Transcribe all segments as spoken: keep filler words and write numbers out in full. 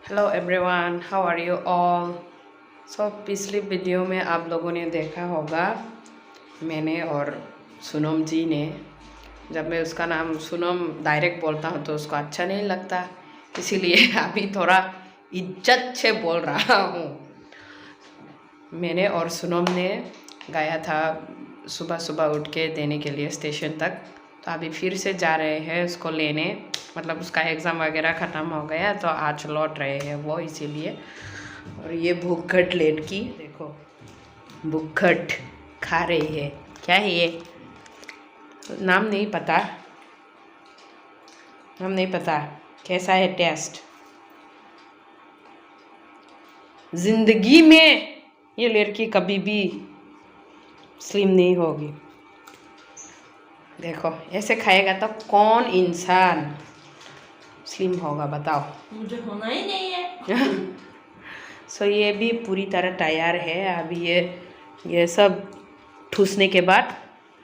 Hello everyone, how are you all? So पिछली वीडियो में आप लोगों ने देखा होगा मैंने और सोनम जी ने, जब मैं उसका नाम सोनम डायरेक्ट बोलता हूँ तो उसको अच्छा नहीं लगता, इसीलिए अभी थोड़ा इज्जत से बोल रहा हूँ। मैंने और सोनम ने गया था सुबह सुबह उठ के देने के लिए स्टेशन तक। तो अभी फिर से जा रहे हैं उसको लेने, मतलब उसका एग्ज़ाम वगैरह ख़त्म हो गया तो आज लौट रहे हैं वो, इसीलिए। और ये भुक्खट लड़की देखो, भुक्खट खा रही है। क्या है ये? नाम नहीं पता, नाम नहीं पता। कैसा है टेस्ट? जिंदगी में ये लड़की कभी भी स्लिम नहीं होगी। देखो, ऐसे खाएगा तो कौन इंसान स्लिम होगा, बताओ। मुझे होना ही नहीं है। सो ये भी पूरी तरह तैयार है। अभी ये ये सब ठूसने के बाद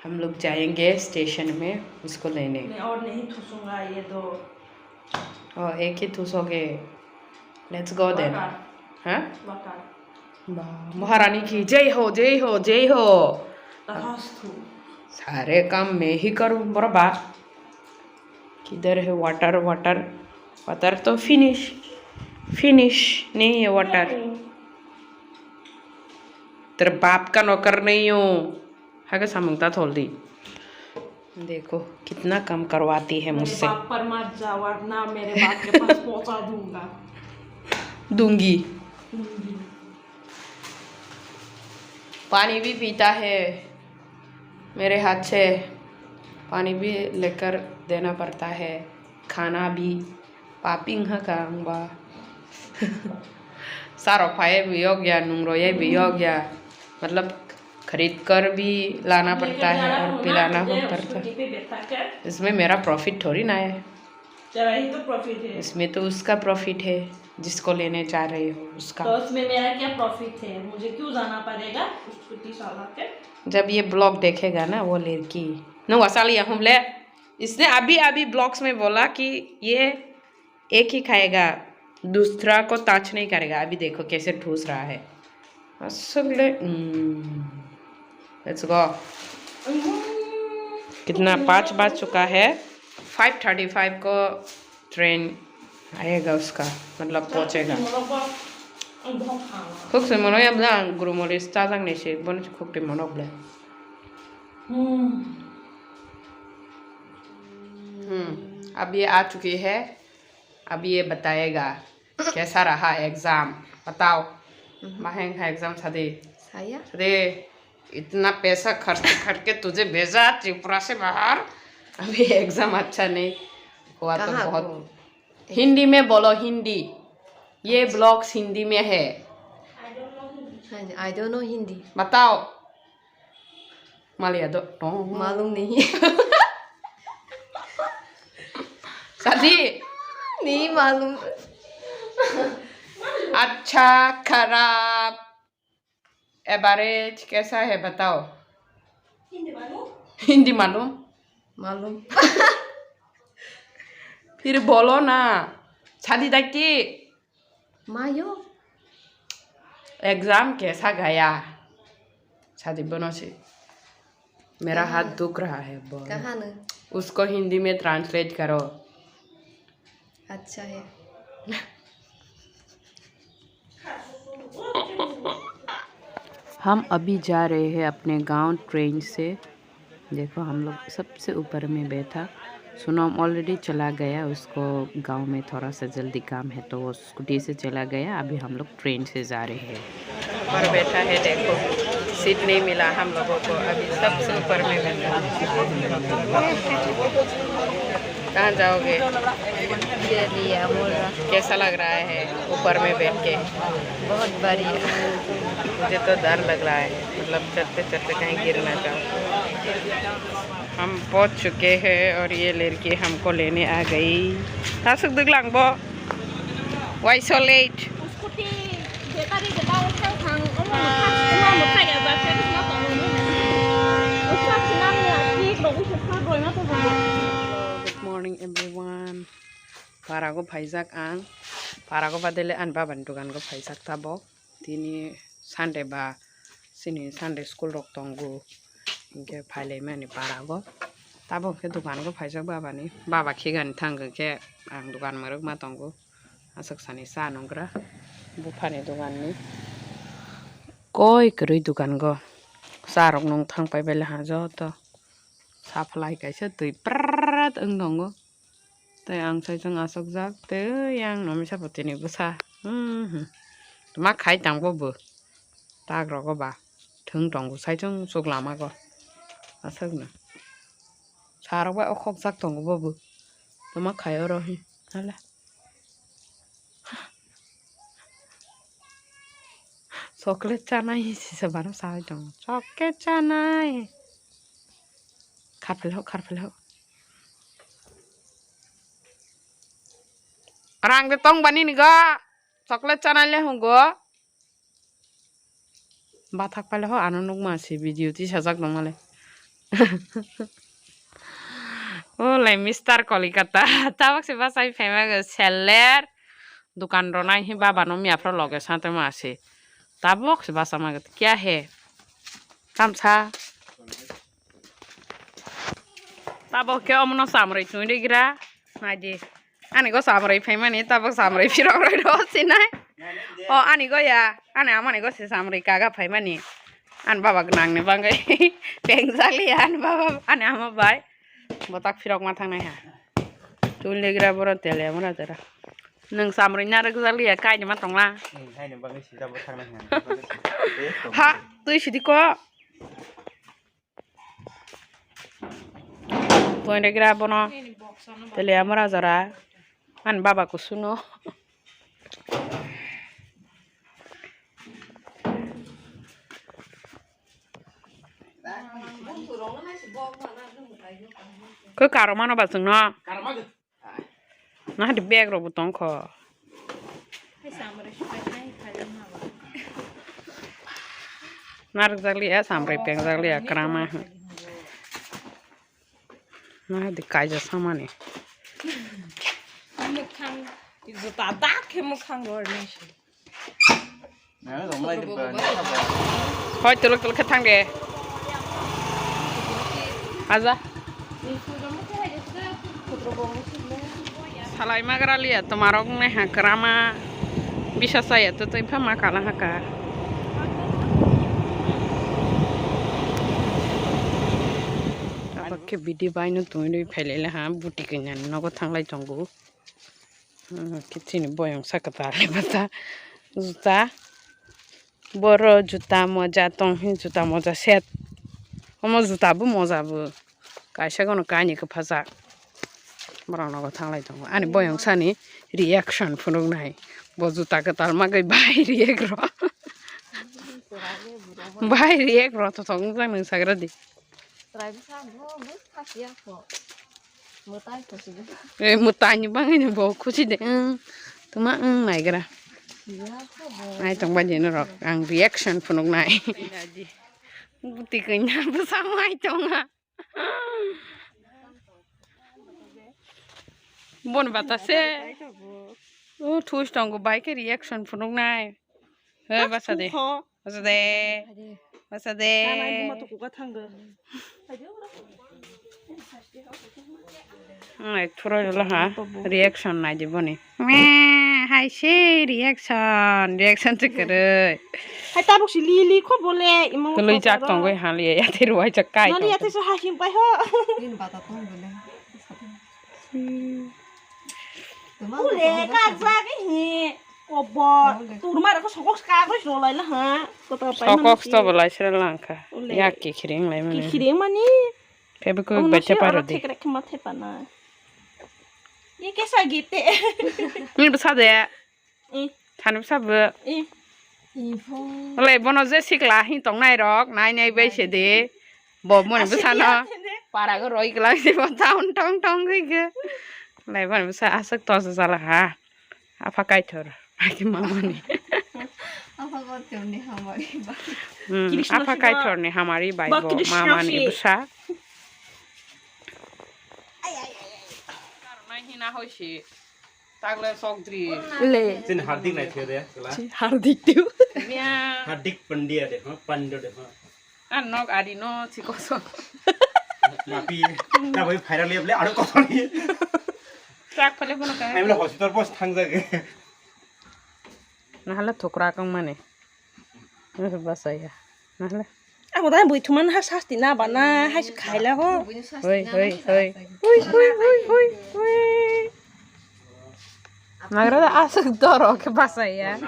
हम लोग जाएंगे स्टेशन में उसको लेने। मैं और नहीं ठूसूंगा ये दो। ओ, एक ही ठूसोगे। Let's go then। वाटर। हाँ? वाटर। वाह, महारानी की जय हो, जय हो, जय हो। तथास्तु। सारे काम मैं ही करूँ, बराबर। किधर है वाटर? वाटर, वाटर तो फिनिश, फिनिश नहीं है वाटर। तेरे बाप का नौकर नहीं हूँ। Hake samung ta thol di. देखो कितना काम करवाती है मेरे मुझसे। बाप पर मत जा, वरना मेरे बाप के पास पहुंचा दूंगा। दूंगी। दूंगी। पानी भी पीता है मेरे हाथ से, पानी भी लेकर देना पड़ता है, खाना भी। Paping ha kang ba. Saro phaye biyok ya, nungro ye biyok ya. मतलब खरीद कर भी लाना पड़ता है और पिलाना भी पड़ता है। इसमें मेरा प्रॉफिट थोड़ी ना है। तेरा ही तो प्रॉफिट है। इसमें तो उसका प्रॉफिट है, जिसको लेने जा रहे हो उसका। तो उसमें मेरा क्या प्रॉफिट है? मुझे क्यों जाना पड़ेगा उस स्कूटी साला के? जब ये ब्लॉग देखेगा ना वो लड़की, नो वसाली या हम ले, इसने अभी अभी ब्लॉग्स में बोला कि ये एक ही खाएगा, दूसरा को टच नहीं करेगा। अभी देखो कैसे ठूस रहा है। असुगले, हम्म, लेट्स गो। कितना? पाँच बज चुका है। Five thirty five को ट्रेन आएगा उसका, मतलब पहुंचेगा। Khuk se mono yam jang guru moris ta jang ni se bon khuk te mono ble. हम्म, अब ये आ चुकी है, अब ये बताएगा कैसा रहा एग्जाम। बताओ। Maheng ha exam sadi. Saya? Sadi, इतना पैसा खर्च करके तुझे भेजा त्रिपुरा से बाहर, अभी एग्जाम अच्छा नहीं हुआ तो कहाँ बहुत को? हिंदी में बोलो, हिंदी। ये ब्लॉग्स हिंदी में है। हाँ जी, I don't know हिंदी। बताओ। मालिया दो। मालूम नहीं। शादी। नहीं मालूम। अच्छा, खराब, एवरेज कैसा है बताओ। हिंदी मालूम? हिंदी मालूम? मालूम। फिर बोलो ना। शादी तक की? मायो। एग्जाम कैसा गया? शादी बनो से। मेरा हाथ दुख रहा है, बोल। कहाँ न? उसको हिंदी में ट्रांसलेट करो। अच्छा है। हम अभी जा रहे हैं अपने गांव ट्रेन से। देखो, हम लोग सबसे ऊपर में बैठा। सोनम ऑलरेडी चला गया, उसको गांव में थोड़ा सा जल्दी काम है, तो वो स्कूटी से चला गया। अभी हम लोग ट्रेन से जा रहे हैं। ऊपर बैठा है, देखो, सीट नहीं मिला हम लोगों को, अभी सबसे ऊपर में बैठा है। कहाँ जाओगे? कैसा लग रहा है ऊपर में बैठ के? बहुत बढ़िया। मुझे तो डर लग रहा है, मतलब चढ़ते चढ़ते कहीं गिर ना जाओ। हम पहुंच चुके हैं और ये लड़की हमको लेने आ गई। Aswk dwglang bo? Why so late? Scooty battery gwnang wngkha, omo mwthang, omo mwthang ya ba, khe wngkha tongo. Wngkha khe nang ya, ki rogwi se kha, boima to bo. Good morning everyone. Parago phaijak ang. Parago badele ani babani dogango phaijak tabok. Tini Sunday ba chini Sunday school rok tongo, hinkhe phailaimani parago. Tabok hinkhe dogango phaijak babani, baba khigani thang hinkhe ang dogan mwrwkma tongo. Aswk sani cha nungkra buphani doganni. Koi kwrwi dogango. Cha rok nung thang pai baile ha joto. Supply kaisa twi prrrrrrrr wng tongo. Tei ang saichung achukjak, tei yang no misa putini bwsa. Hmm, hmm. Tma khai tang bo bo. Tak rogo ba. Thwng tongo saichung chuk lama go. Aswk no. Sa rok bai okhokjak tongo bo bo. Tma khai oro hi. Hala. Chocolate chanai sisa baro sai tongo. Chocolate chanai. Kharpele ho, kharpele ho. Rang de tong bani ni go. Chocolate chanai le hungo. Bathak pale ho ano nukma se video tisajak nongmale. O lai Mister Kolikata. Tabok se bachai phaima go seller. Dukan rwnai hi baba no miya phro loge sate ma se. Tabok se bacha ma kya he? Tamsa. Tabok khe omono chamrwi chwng rigra. Naidi. Ani go chamrwi phaimani, tabok chamrwi phirok rwi ro sinai. O ani go ya. Ani amani go se chamrwi kaga phaimani. Ani baba gwnangni bagwi. Pengjakliya ani baba, ani ama bai. Botak phirok ma thangnai ha. Tun legra boro tele amra tera. Nwng samrwi narwk jak liya, kainwi ma tongla. Nwng kainwi bagwi sida bo thangna hwnwi. Ha, twi sidi ko. Twi regra bono. Tele amra jora. Ani baba kusuno. Khe karoma no ba chwngno. Karoma de. Nahadi bag rok bo tongkho. Narwkjakliya, samrwi pengjakliya, kwrama. Nahadi kaijak samani. Mwkhang, juta dak khe mwkhang rw nai se. Hoi, tuluk tuluk khe thang de. Aja. Salai magra liya, tomarok ne ha kwrama. Bisa saya to twi pha ma kala ha ka. Tabok khe bidi bai no tongwi rwi phai lai ha, buti kanya nogo thang lai tongo. Hmm, khe chini boyong saka ta le bata juta. Boro juta moja tong hi, juta moja set. Omo juta bo moja bo. Kaisa gono kaini kwpha jak. Borok nogo thang lai tongo. Ani boyong sani reaction phunuk nai. Bo juta kwtal magwi bai react ro. Bai react ro to tong jak nang sagra di. Trai bwsa bo bwsa siya kho. Mwtai kho siya. Eh, mwtai ni bangwi ni bo khusi de. Wng. Tuma wng naigra. Siya kho bo. Ai tong ba jeno rok. Ang reaction phunuk nai. Buti kanya bwsa mai tonga. Bon batase. O thus tongo bai khe reaction phunuk nai. He basa de. Basa de. Basa de. Nai thuro lo ha. Reaction nai di boni. Me hai se reaction. Reaction se kwrwi. Hai tabuk si li li kho bole. Imo tului jak tongoi ha li ya te ruai jak kai. Nani ya te so ha him pai ho. Ini bata tong bole. Ule kajak hi. Kobor. Turma rok sokok kagoj rolai la ha. Kota pai. Sokok sto bolai sra langkha. Yak ki khiring lai mani. Ki khiring mani. Phebe ko bacha paro de. Thek rek ma thepa na. Ye kesa gite. Ni bsa de. Thani bsa bo. Ole bono je sikla hi tongnai rok nai nai bai se de. Bo moni bsa no. Para go roi gla se bo town tong tong goi ge. Lai bono bsa aswk tos jala ha. Apha kaithor. Aki mamani. Apha kaithor ni hamari bai. Hmm, apha kaithor ni hamari bai bo mamani bsa. Ai ai ai ai. Karnai hina hoisi. Tagle sok dri. Le. Chini Hardik nai thio de, kela. Chi Hardik tiu. Mia. Hardik Pandya de, ha, Pandya de, ha. An nok adi no chikoso. Mapi, na bai viral le, le, aro kotor ni. Truck pale bono ka. Ai, le hospital post thang jage. Nahala thokra kang mane. Basaya. Nahala. Abo dai bui thuman ha sasti na ba na, hai se khaila ho. Hoi, hoi, hoi. Hui, hui, hui, hui, hui. Nagra da asuk doro ke basaya.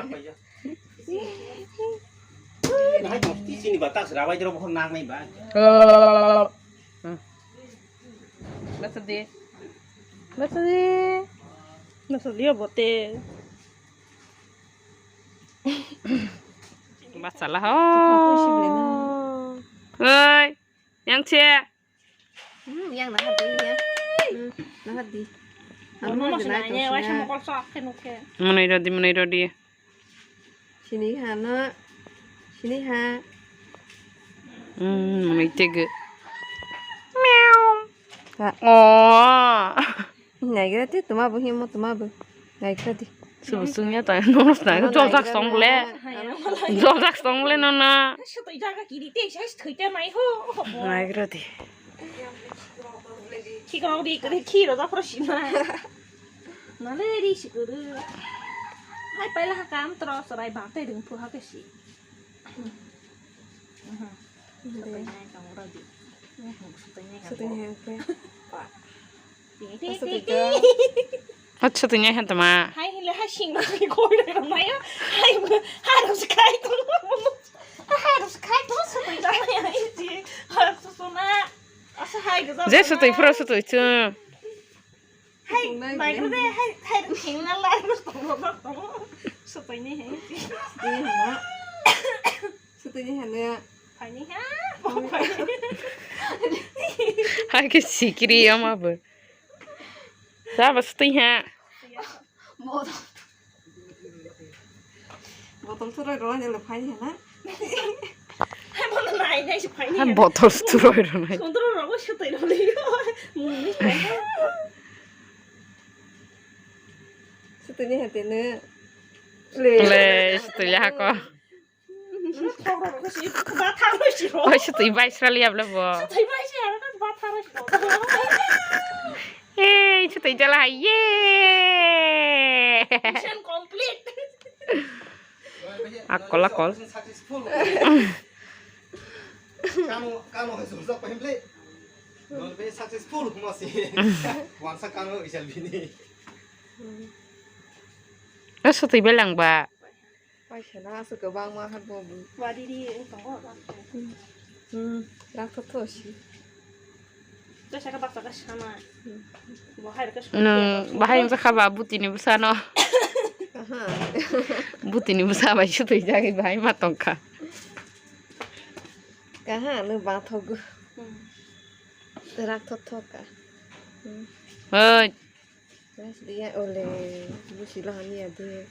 Nahai tong ti sini batas rabai dro bohor nang nai ba. Basa di. Basa di. Basa di bote. Basa lah ho. Oi, yang che. Hmm, yang naha di ya. Hmm, naha di. Amo mo sina nye, waisa mokol sok khe nukhe. Monai rodi, monai rodi. Sini ha no. Sini ha. Hmm, monai tege. Miau. Ha. Oh. Naigra ti tuma bo himo tuma bo. Naigra ti. Subu sungya ta nono snai jol jak song le. Jol jak song le nono. Sutui jaga kiri te sai thoi te mai ho. Naigra ti. Khi ko ri kre khi ro da pro sina. Na le ri si kuru. Hai paila ha kam tro sarai ba te ding phu ha ke si. Sutui nai tong ro di. Sutui nai tong ro. Sutui nai tong ro. Acha tanya han tama. Hai hile hai sing ro ni koi ro mai. Hai hai ro skai to. Hai ro skai to sutui nai. Hai to suna. Asa hai ga. Je sutui phura sutui chu. Hai mai ro de hai hai ro thing na lai ro to ro to. Sutui ni hai. Sutui ni hana. Sutui ni hana. Phai ni ha. Hai ke sikiri ama bo. Sa ba sutui ha. Botol thuroi rwlai de le phai ni hana. Hai bono nai nai se phai ni. Hai botol thuroi rwnai. Sondro rogo sutui rwlai. Muni phai. Sutui ni hate ne. Le sutui le hako. Oi sutui bai srali abla bo. Ei sutui jala hai ye. Akol akol. Kano kano hai sujak pahin ble. Non be successful kuma si. Wansa kano isal bini. Sutui belang ba. Paisa na aswk kwbangma habo bo. Wari ri wng tongo. Hmm, rang thotho si. Tei saka baksa ka sana. Bo hai rwkhe songwi. Nwng bahai wngjakha ba butini bwsano? Aha. Butini bwsa bai sutui jagwi bahai ma tongkha. Kaha nwng bathogo. Hmm. Rang thotho ka. Hmm. Hoi. Gas dia ole busi lo hani ade.